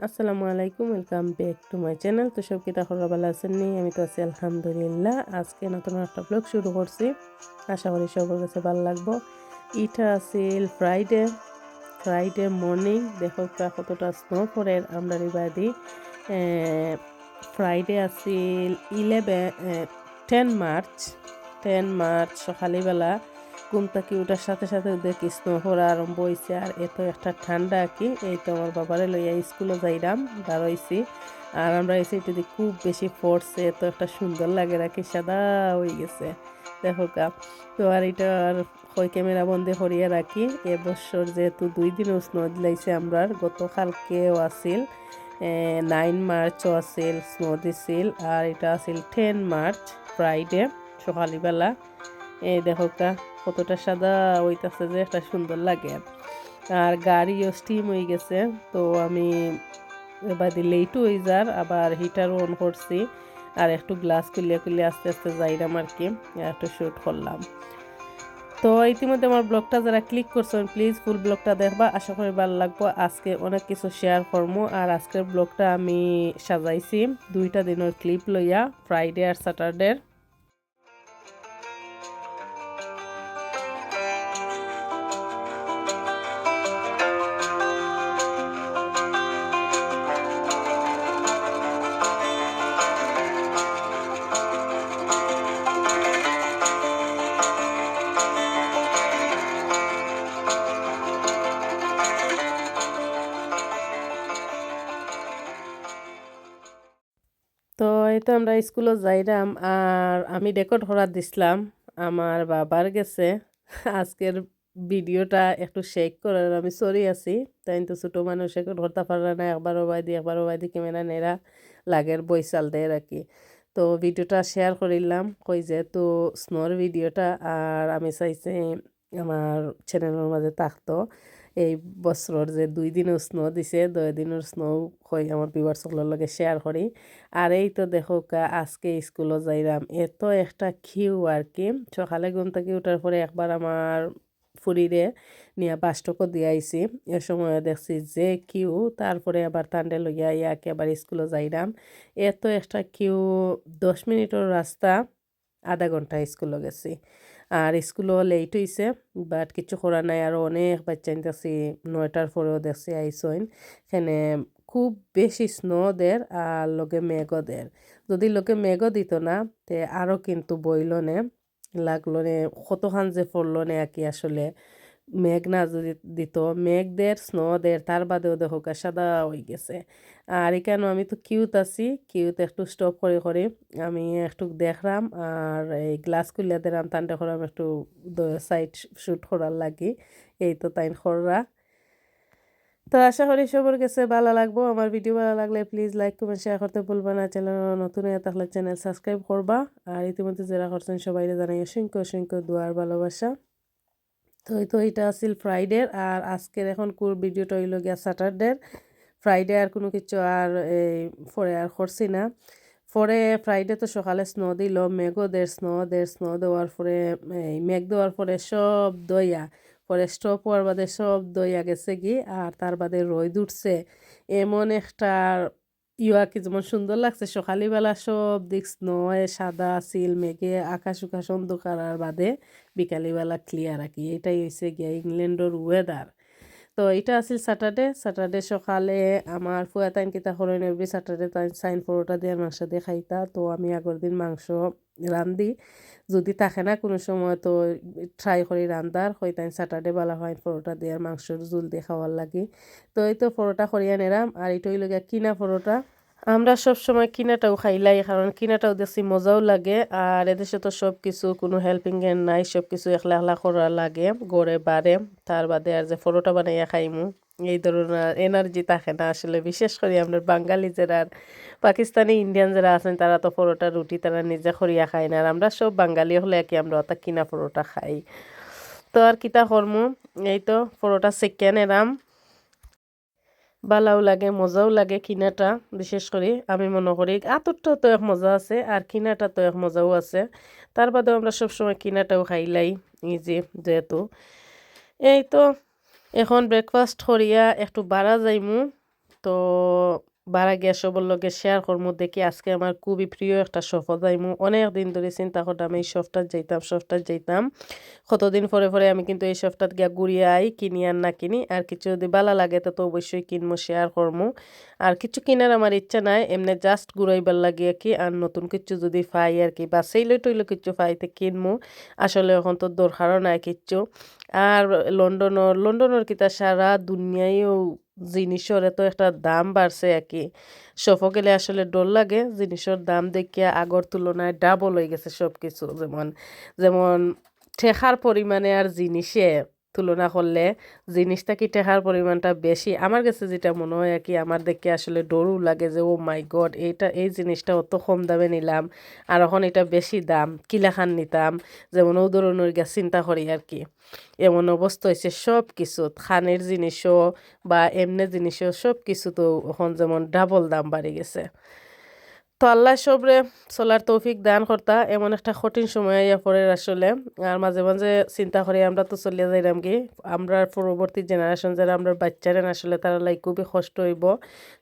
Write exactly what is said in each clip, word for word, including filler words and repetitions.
আসসালামু আলাইকুম, welcome back to my channel। তো সব কিতা খবর, ভালা আছইন নি? আমি তো আছি আলহামদুলিল্লাহ। আজকে নতুন একটা ব্লগ শুরু করছি, আশা করি সবার কাছে ভালা লাগবো। ইটা আছিল ফ্রাইডে, ফ্রাইডে মর্নিং। দেখউক্কা কতটা স্নো পড়ের আমরার ইবাদি। ফ্রাইডে আছিল eleven, ten March. Ten March সকালবেলা ঘুম থাকি উঠার সাথে সাথে দেখি স্নো পড়া আরম্ভ অইছে, আর এত একটা ঠান্ডা কি। এই তো আমার বাবারে লইয়া স্কুলো যাইরাম, দাঁড়াইছি। আর আমরার এই সাইডেদি খুব বেশি পড়ছে, এত একটা সুন্দর লাগের কি, সাদা অইগেছে। দেখউক্কা, তো আর ইটা আর কই ক্যামেরা বন্ধ করিয়া রাখি। এ বছর যেহেতু দুই দিনও স্নো দিলাইছে আমরার, গতকালকেও আছিল, নাইন মার্চও আছিল, স্নো দিছিল, আর ইটা আছিল টেন মার্চ, ফ্রাইডে সকালবেলা। এই দেখউক্কা, কতটা সাদা অইতাছে যে একটা সুন্দর লাগে। আর গাড়িও স্টিম অইগেছে, তো আমি এবাদি লেটও অই যার, আবার হিটারও অন করছি, আর একটু গ্লাস খুলিয়া খুলিয়া আস্তে আস্তে যাইরাম আর কি, আর একটু শ্যুট করলাম। তো ইতিমধ্যে আমার ব্লগটা যারা ক্লিক করছইন, প্লিজ ফুল ব্লগটা দেখবা, আশা করি ভালা লাগবো। আজকে অনেক কিছু শেয়ার করমু, আর আজকের ব্লগটা আমি সাজাইছি দুইটা দিনর ক্লিপ লইয়া, ফ্রাইডে আর স্যাটারডের। তো এই তো আমরা স্কুলো যাইরাম, আর আমি রেকর্ড করা দিছলাম আমার বাবার গেছে। আজকের ভিডিওটা একটু শেক করার, আমি সরি আছি। তাইন তো ছোট মানুষ, রেকর্ড করতা পাররা না, একবার ওবায়দি একবার ওবায়দি ক্যামেরা নেরা লাগের, বইসাল দের আর কি। তো ভিডিওটা শেয়ার করিলাম, কই যেহেতু স্নোর ভিডিওটা, আর আমি চাইছি আমার চ্যানেলর মাঝে থাকতো। এই বছরর যে দুই দিনও স্নো দিছে, দুই দিনর স্নো কই আমার ভিউয়ার্স অকলর লগে শেয়ার করি। আর এই তো দেখউক্কা, আজকে স্কুলো যাইরাম, এত একটা কিউ আর কি। সকালে ঘুম থাকি উঠার পরে একবার আমার ফুরিরে নিয়া বাস স্টপও দিয়া আইছি। এ সময় দেখছি যে কিউ, তারপরে আবার তানরে লইয়া আইয়া একেবারে স্কুলো যাইরাম। এত একটা কিউ, দশ মিনিটর রাস্তা, আধা ঘন্টা স্কুলো গেছি। আর স্কুলো লেট অইছে, বাট কিচ্ছু করার নাই। আরও অনেক বাচ্চাইন দেখছি নয়টার পরেও দেখছি আইছইন। এখানে খুব বেশি স্নো দের আর লগে মেঘও দের। যদি লগে মেঘও দিত না, তে আরও কিন্তু বইল নে, লাগলো নে, কতখান যে পড়লো নে আর কি আসলে। মেঘ না যদি দিত, মেঘ দের, স্নো দের, তার বাদেও দেখউক্কা সাদা অইগেছে। আর এখানো আমি তো কিউত আছি, কিউত একটু স্টপ করি করি আমি একটু দেখরাম, আর এই গ্লাস খুলিয়া দিরাম, তানরে কইরাম একটু সাইড শ্যুট করার লাগি। এই তো তাইন কররা। তো আশা করি সবার গেছে ভালা লাগবো। আমার ভিডিও ভালা লাগলে প্লিজ লাইক, কমেন্ট, শেয়ার করতে ভুলবা না। চ্যানেল নতুন অইয়া থাকলে চ্যানেল সাবস্ক্রাইব করবা। আর ইতিমধ্যে যারা করছইন সবাইরে জানাই অসংখ্য অসংখ্য দোয়ার ভালোবাসা। তো এই তো ইটা আছিল ফ্রাইডের, আর আজকের এখনকুর ভিডিওটা অইলো গিয়া স্যাটারডের। ফ্রাইডে আর কুনু কিচ্ছু আর এই পরে আর করছি না। পরে ফ্রাইডে তো সকালে স্নো দিল, মেঘও দের, স্নো দের, স্নো দেওয়ার পরে, এই মেঘ দেওয়ার পরে সব দইয়া, পরে স্টপ অওয়ার বাদে সব দইয়া গেছে গি, আর তার বাদে রইদ উঠছে। এমন একটা ইয়া কি যেমন সুন্দর লাগছে, সকালবেলা সব দিক স্নোয়ে সাদা আছিল, মেঘে আকাশ উকাশ অন্ধকার, আর বাদে বিকালবেলা ক্লিয়ার আর কি। এটাই অইছে গিয়া ইংল্যান্ডর ওয়েদার। তো ইটা আছিল স্যাটারডে। স্যাটারডে সকালে আমার ফুয়া তাইন কিতা করইন, এভরি স্যাটারডে তাইন চাইন পরোটা দিয়া মাংস দিয়া খাইতা। তো আমি আগর দিন মাংস রান্ধি, যদি থাকে না কুনু সময় তো ট্রাই করি রান্ধার, কই তাইন স্যাটারডে ভালা পাইন পরোটা দিয়া আর মাংসর ঝুল দিয়া খাওয়ার লাগি। তো এই তো পরোটা করিয়া নেরাম, আর ইটা অইলো গিয়া কিনা পরোটা। আমরা সব সময় কিনাটাও খাইলাই, কারণ কিনাটাও দেখছি মজাও লাগে। আর এদেশে তো সব কিছু কুনু হেল্পিং হ্যান্ড নাই, সব কিছু একলা একলা করা লাগে, ঘরে বারে। তার বাদে আর যে পরোটা বানাইয়া খাইমু, এই ধরনর এনার্জি থাকে না আসলে। বিশেষ করি আমরা বাঙালি যারা, পাকিস্তানি, ইন্ডিয়ান যারা আছইন, তারা তো পরোটা, রুটি তারা নিজে করিয়া খাইন। আর আমরা সব বাঙালি অকলে আর কি, আমরা অতা কিনা পরোটা খাই। তো আর কিতা করমু, এই তো পরোটা সেকিয়া নেরাম। ভালাও লাগে, মজাও লাগে কিনাটা। বিশেষ করি আমি মনো করি আতরটা তো এক মজা আছে, আর কিনাটা তো এক মজাও আছে। তার বাদেও আমরা সব সময় কিনাটাও খাইলাই, এই যে যেহেতু। এই তো এখন ব্রেকফাস্ট করিয়া একটু বারা যাইমু। তো বারা গিয়া সবর লগে শেয়ার করমু। দেখি, আজকে আমার খুবই প্রিয় একটা শপো যাইমু। অনেক দিন ধরি চিন্তা করলাম এই শপটাত যাইতাম, শপটাত যাইতাম। কতদিন পরে পরে আমি কিন্তু এই শপটাত গিয়া ঘুরিয়া আই, কিনি আর না কিনি। আর কিছু যদি বালা লাগে তো, তো অবশ্যই কিনমু, শেয়ার করমু। আর কিছু কিনার আমার ইচ্ছা নাই, এমনে just ঘুরাইবার লাগি আর কি। আর নতুন কিছু যদি পাই আর কি, বা সেল টইল কিছু পাইতে কিনমু। আসলে এখন তো দরকারও নাই কিচ্ছু। আর লন্ডনর, লন্ডনর কিতা সারা দুনিয়ায়ও জিনিসর এত একটা দাম বাড়ছে আর কি। শপো গেলে আসলে ডর লাগে, জিনিসর দাম দেখিয়া আগর তুলনায় ডাবল অই গেছে সব কিছু। যেমন, যেমন টেকার পরিমাণে আর জিনিসে তুলনা করলে জিনিস থাকি টেকার পরিমাণটা বেশি। আমার গেছে যেটা মনে হয় আর কি, আমার দেখে আসলে ডরও লাগে যে, "Oh my God, এইটা, এই জিনিসটা অত কম দামে নিলাম, আর এখন এটা বেশি দাম, কিলাখান নিতাম?" যেমন ও ধরনের গিয়া চিন্তা করি আর কি। এমন অবস্থা অইছে সব কিছুত, কানের জিনিসও বা এমনে জিনিসও সব কিছুত এখন যেমন ডাবল দাম বাড়ি গেছে। তো আল্লায় সবরে চলার তৌফিক দান করতা, এমন একটা কঠিন সময় আইয়া পড়ের আসলে। আর মাঝে মাঝে চিন্তা করি, আমরা তো চলিয়া যাইরাম কি, আমরার পরবর্তী জেনারেশন যারা, আমরার বাচ্চারে আসলে তারার লাগি খুবই কষ্ট অইবো।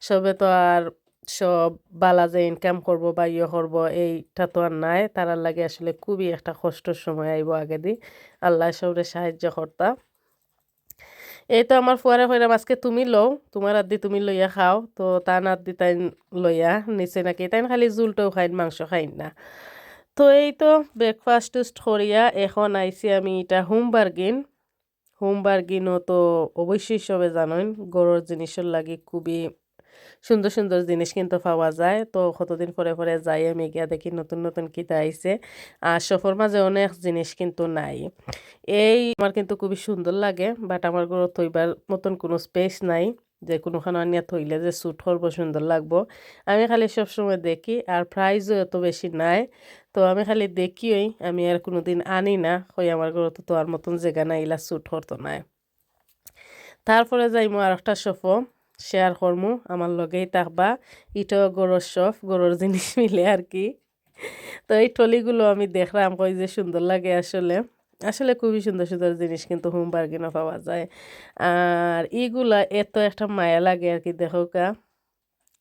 সবে তো আর সব বালা যে ইনকাম করবো বা ইয়ে করবো, এইটা তো আর নাই। তারার লাগি আসলে খুবই একটা কষ্টর সময় আইবো আগেদি। আল্লায় সবরে সাহায্য করতা। এই তো আমার ফুয়ারে কইরাম, "আজকে তুমি লও, তুমার আদি তুমি লইয়া খাও।" তো তান আদি তাইন লইয়া নিছে নাকি, তাইন খালি ঝুলটাও খাইন, মাংস খাইন না। তো এই তো ব্রেকফাস্ট টুস্ট করিয়া এখন আইছি আমি এটা হোমবার্গিন। হোমবার্গিনও তো অবশ্যই সবে জানইন, ঘরর জিনিসর লাগি খুবই সুন্দর সুন্দর জিনিস কিন্তু পাওয়া যায়। তো কতদিন পরে পরে যাই আমি গিয়া দেখি নতুন নতুন কিতা আইছে। আর শপর মাঝে অনেক জিনিস কিন্তু নাই। এই আমার কিন্তু খুবই সুন্দর লাগে, but আমার ঘরো থইবার মতন কোনো স্পেস নাই, যে কোনোখানো আনিয়া থইলে যে স্যুট করবো, সুন্দর লাগবো। আমি খালি সব সময় দেখি, আর প্রাইসও এত বেশি নাই। তো আমি খালি দেখিওই, আমি আর কোনোদিন আনি না। কই আমার ঘরো তো থওয়ার মতন জাগা নাই, ইলা স্যুট করতো নায়। তারপরে যাইমু আর একটা শপো, শেয়ার করমু, আমার লগেই থাকবা। ইটাও ঘরর শপ, ঘরর জিনিস মিলে আর কি। তো এই ট্রলিগুলো আমি দেখলাম, কই যে সুন্দর লাগে আসলে। আসলে খুবই সুন্দর সুন্দর জিনিস কিন্তু হোমবার্গিনো পাওয়া যায়। আর ইগুলা এত একটা মায়া লাগে আর কি, দেখো কা।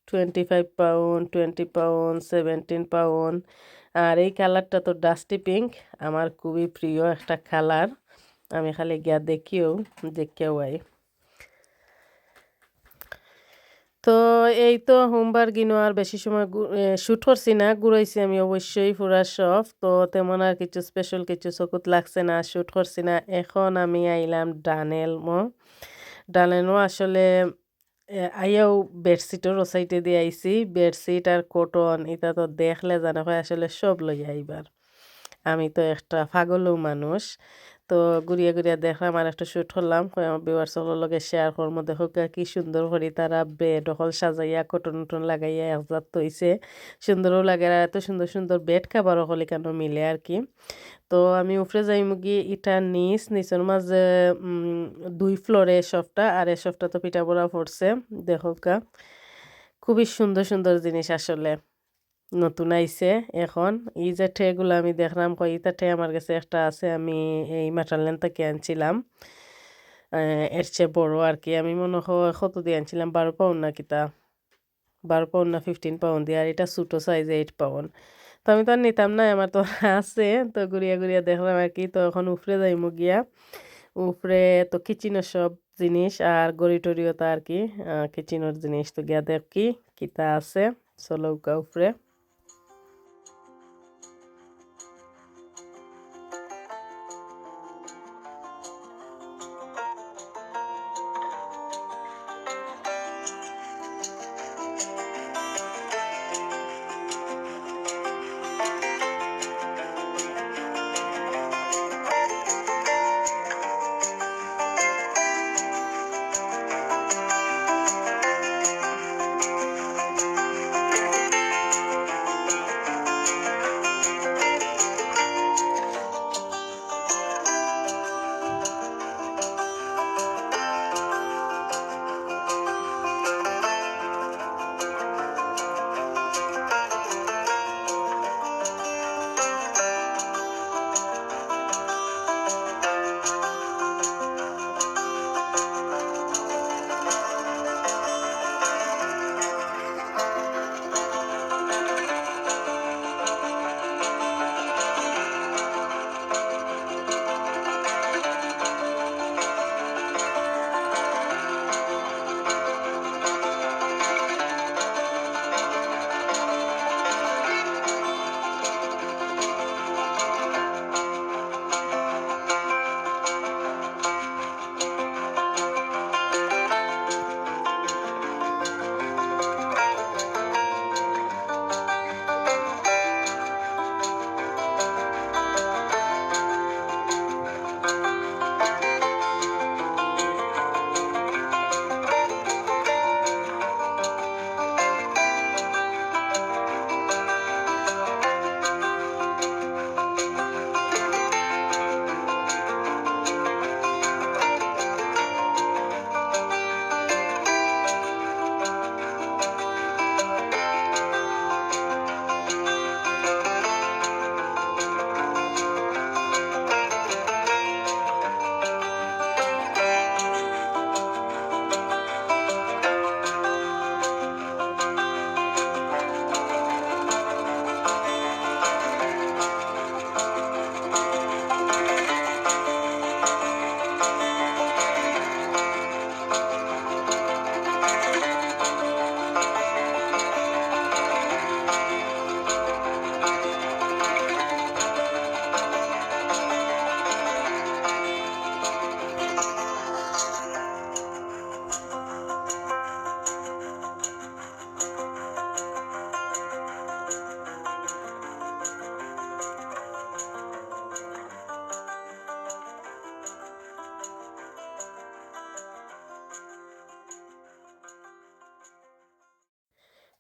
Twenty five pound, twenty pound, seventeen pound. আর এই কালারটা তো ডাস্টি পিঙ্ক, আমার খুবই প্রিয় একটা কালার। আমি খালি গিয়া দেখিও, দেখিও আই। তো এই তো হোমবার্গিনো আর বেশি সময় গু-, এ, শ্যুট করছি না, ঘুরাইছি আমি অবশ্যই পুরা শপ। তো তেমন আর কিছু স্পেশাল কিছু চকুত লাগছে না, শ্যুট করছি না। এখন আমি আইলাম ডানেলমো। ডানেলমো আসলে এ, আইয়াও বেডশিটর ও সাইডে দিয়ে আইছি। বেডশিট আর কটন, ইতা তো দেখলে জানো হয় আসলে সব লইয়া আইবার। আমি তো একটা পাগলও মানুষ। তো ঘুরিয়া ঘুরিয়া দেখলাম আর একটা শ্যুট করলাম। কই আমার ভিউয়ার্স অকলর লগে শেয়ার করমু। দেখো গা কি সুন্দর করি তারা বেড অকল সাজাইয়া কটন উটন লাগাইয়া একজাত থইছে। সুন্দরও লাগে আর এত সুন্দর সুন্দর বেড কভার অকল ইকানো মিলে আর কি। তো আমি উপরে যাইমুগি, ইটা নিচ, নিচর মাঝে, উম, দুই ফ্লোরে শপটা, আর এ শপটা তো পিঠা বড়া পড়ছে। দেখো গা, খুবই সুন্দর সুন্দর জিনিস আসলে নতুন আইছে এখন। এই যে ট্রেগুলো আমি দেখলাম, কই ইতা ট্রে আমার গেছে একটা আছে, আমি এই মাটারল্যান্ড থেকে আনছিলাম। আহ, এর চেয়ে বড় আর কি, আমি মনে হয় কত দিয়ে আনছিলাম, বারো পাউন্ড না কিতা। বারো পাউন্ড না ফিফটিন পাউন্ড দিয়া, আর ইটা ছোট সাইজ, এইট পাউন্ড। তো আমি তো আর নিতাম না, আমার তো আছে। তো ঘুরিয়া ঘুরিয়া দেখলাম আর কি। তো এখন উপরে যাইমু গিয়া, উপরে তো কিচেনর সব জিনিস আর ঘড়ি টড়িও তো আর কি, আহ, কিচেনর জিনিস। তো গিয়া দেখি কিতা আছে। চলো গা উপরে।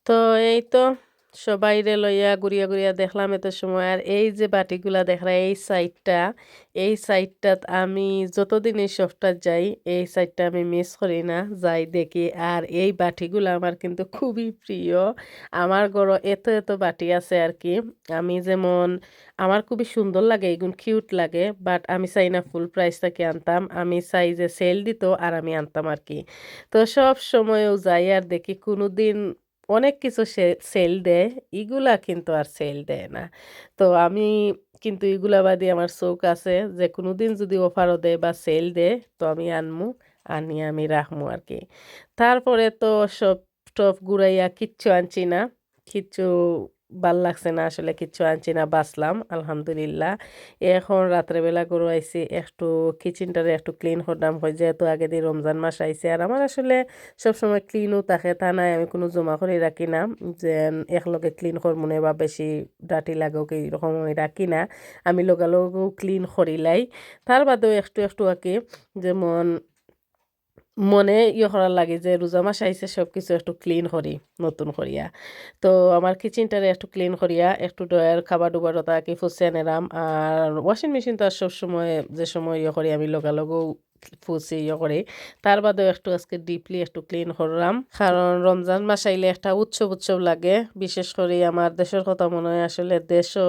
তো এই তো সবাইরে লইয়া ঘুরিয়া ঘুরিয়া দেখলাম এত সময়। আর এই যে বাটিগুলা দেখরা, এই সাইডটা, এই সাইডটাত আমি যতদিন এই শপটাত যাই, এই সাইডটা আমি মিস করি না, যাই দেখি। আর এই বাটিগুলা আমার কিন্তু খুবই প্রিয়। আমার ঘরো এত এত বাটি আছে আর কি। আমি যেমন, আমার খুবই সুন্দর লাগে, এগুন কিউট লাগে, বাট আমি চাই না ফুল প্রাইস থাকি আনতাম, আমি চাই যে সেল দিত আর আমি আনতাম আর কি। তো সব সময়ও যাই আর দেখি, কোনোদিন অনেক কিছু সে-, সেল দেয়, ইগুলা কিন্তু আর সেল দেয় না। তো আমি কিন্তু ইগুলা বাদে আমার চোখ আছে যে কোনোদিন যদি অফারও দেয় বা সেল দেয়, তো আমি আনমু, আনি আমি রাখমু আর কি। তারপরে তো সব টপ ঘুরাইয়া কিচ্ছু আনছি না, কিচ্ছু ভাল লাগছে না আসলে, কিচ্ছু আনছি না, বাঁচলাম আলহামদুলিল্লাহ। এখন রাত্রেবেলা ঘরো আইছি, একটু কিচেনটারে একটু ক্লিন করলাম, হয় যেহেতু আগেদি রমজান মাস আইছে। আর আমার আসলে সবসময় ক্লিনও থাকে, তা নাই আমি কোনো জমা করি রাখি না, যে একলগে ক্লিন করমু নে বা বেশি ডার্টি লাগেও কি এরকম আমি রাখি না, আমি লগালগও ক্লিন করিলাই। তার বাদেও একটু একটু আর কি, যেমন মনে ইয়ে করার লাগে যে রোজা মাস আইছে, সব কিছু একটু ক্লিন করি, নতুন করিয়া। তো আমার কিচেনটারে একটু ক্লিন করিয়া, একটু ড্রয়ার, খাবার ডুবার ওটা কি ফুসিয়া নেরাম। আর ওয়াশিং মেশিন তো আর সব সময়, যে সময় ইয়ে করি আমি লগালগও ফুসি ইয়ে করি। তার বাদেও একটু আজকে ডিপলি একটু ক্লিন করলাম, কারণ রমজান মাস আইলে একটা উৎসব উৎসব লাগে। বিশেষ করি আমার দেশর কথা মনে হয়, আসলে দেশও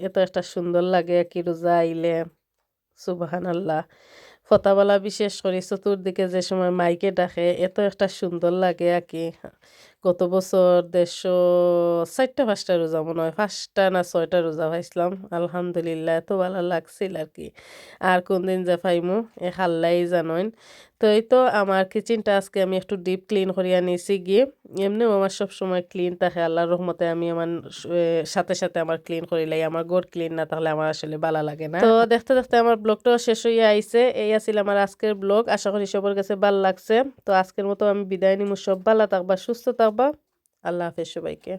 এত একটা সুন্দর লাগে কি রোজা আইলে। সুবহানাল্লাহ। ফতাবালা বিশেষ করি চতুর্দিকে যে সময় মাইকে ডাকে, এত একটা সুন্দর লাগে আর কি। গত বছর দেশো চাইরটা পাঁচটা রোজা মনে হয়, পাঁচটা না ছয়টা রোজা পাইছিলাম, আলহামদুলিল্লাহ, এত ভালা লাগছিল আর কি। আর কোন দিন যে পাইমু, এ আল্লায় জানইন। তো এই তো আমার কিচেনটা আজকে আমি একটু ডিপ ক্লিন করিয়া নিছি গিয়ে। এমনিও আমার সব সময় ক্লিন থাকে, আল্লাহর রহমতে আমি আমার স-, এ, সাথে সাথে আমার ক্লিন করিলাই। আমার ঘর ক্লিন না থাকলে আমার আসলে ভালা লাগে না। তো দেখতে দেখতে আমার ব্লগটাও শেষ হইয়া আইছে। এই আছিল আমার আজকের ব্লগ। আশা করি সবার কাছে ভালা লাগছে। তো আজকের মতো আমি বিদায় নিমু। সব ভালা থাকবা, সুস্থ থাকবা। আল্লাহ হাফেজ সবাইকে।